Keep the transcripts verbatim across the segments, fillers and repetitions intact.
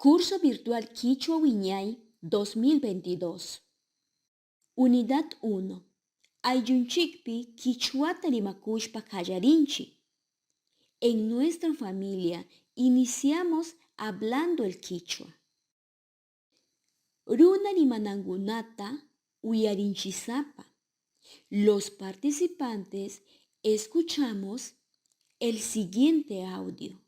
Curso Virtual Quichua Wiñay dos mil veintidós. Unidad uno. Ayllunchikpi quichuata rimakushpa qallarinchik. En nuestra familia iniciamos hablando el quichua. Runa rimanankunata uyarinchisapa. Los participantes escuchamos el siguiente audio.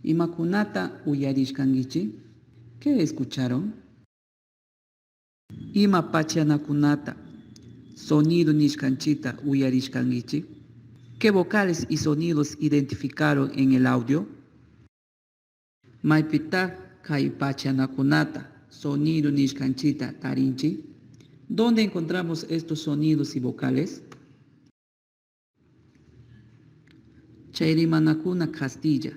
¿Imakunata uyarishkankichik? ¿Qué escucharon? ¿Ima pachanakunata, sonido nishkanchikta uyarishkankichik? ¿Qué vocales y sonidos identificaron en el audio? ¿Maypitaq kay pachanakunata, sonido nishkanchikta tarinchik? ¿Dónde encontramos estos sonidos y vocales? Chay rimanakuna kastilla,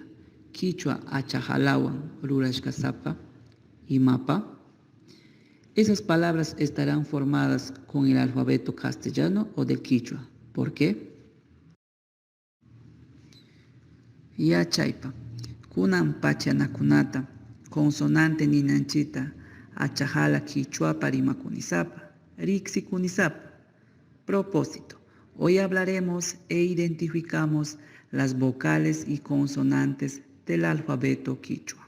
quichua achaqalawan rurashkasapa, ¿imapa? Esas palabras estarán formadas con el alfabeto castellano o del quichua. ¿Por qué? Yachaypa, kunan pachanakunata consonante ninanchikta achaqala quichuapa rimakunisapa, riksikunisapa. Propósito, hoy hablaremos e identificamos las vocales y consonantes del alfabeto quichua.